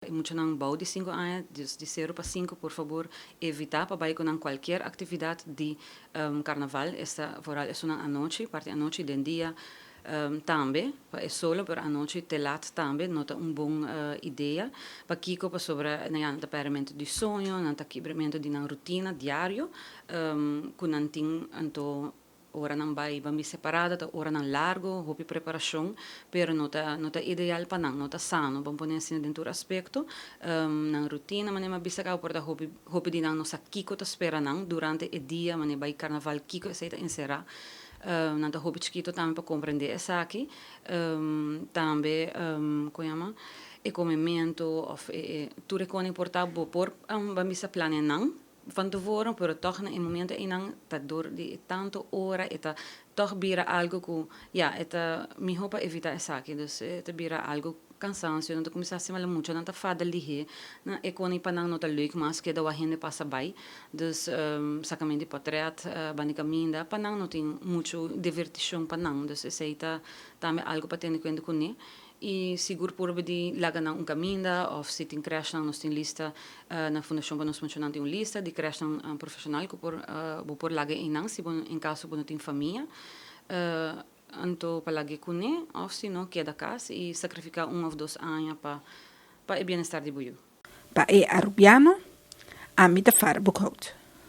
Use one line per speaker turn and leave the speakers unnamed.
E muchanan bou di 5 aña, dus di 0 pa 5, por fabor, evita pa bay cu nan cualkier actividad di carnaval, esta vooral esunnan anochi, parti anochi. Den dia tambe, pa e solo, pero anochi te laat tambe, no ta un bon idea. Pakico? Pasobra nan ta perdimento di soño, nan ta kibramento di nan rutina diario, cu nan tin. Anto ora nan bay ban separa, ta ora nan largo, hopi preparacion, pero no ta ideal pa nan, no ta sano, ban pone asina, den tur aspecto. Nan rutina, manera m'a bisa caba, por ta hopi hopi di nan no sa kico ta spera nan durante e dia, manera bay carnaval, kico esey ta encera. Nan ta hopi chikito tambe pa comprende esaki. Tambe, con yama, e comemento of e tur e con importa bo por ban bisa planea nan van tevoren, pero toch na e momento einan ta door di tanto ora e ta toch bira algo cu, ja, e ta miho pa evita esaki. Dus e ta bira algo cansancio, nan ta cuminsa hasi malo mucho, nan ta fada lihe, na e con pa nan no ta leuk mas keda wak hende pasa bay. Dus sacamento di portret, banda caminda, pa nan no tin mucho diverticion pa nan. Dus esey ta tambe algo pa tene cuenta cune. Y sigur por di laga nan un caminda of si tin crèche nan, nos tin lista na Fundacion Pa Nos Muchanan, tin un lista di crèche nan profesional cu por bo por laga einan si bo en caso bo no tin famia. Anto pa lag'e cune of si no, keda cas y sacrifica 1 of 2 aña pa e bienestar di bo yiu.
Pa e Arubiano, ami ta Farah Boekhout.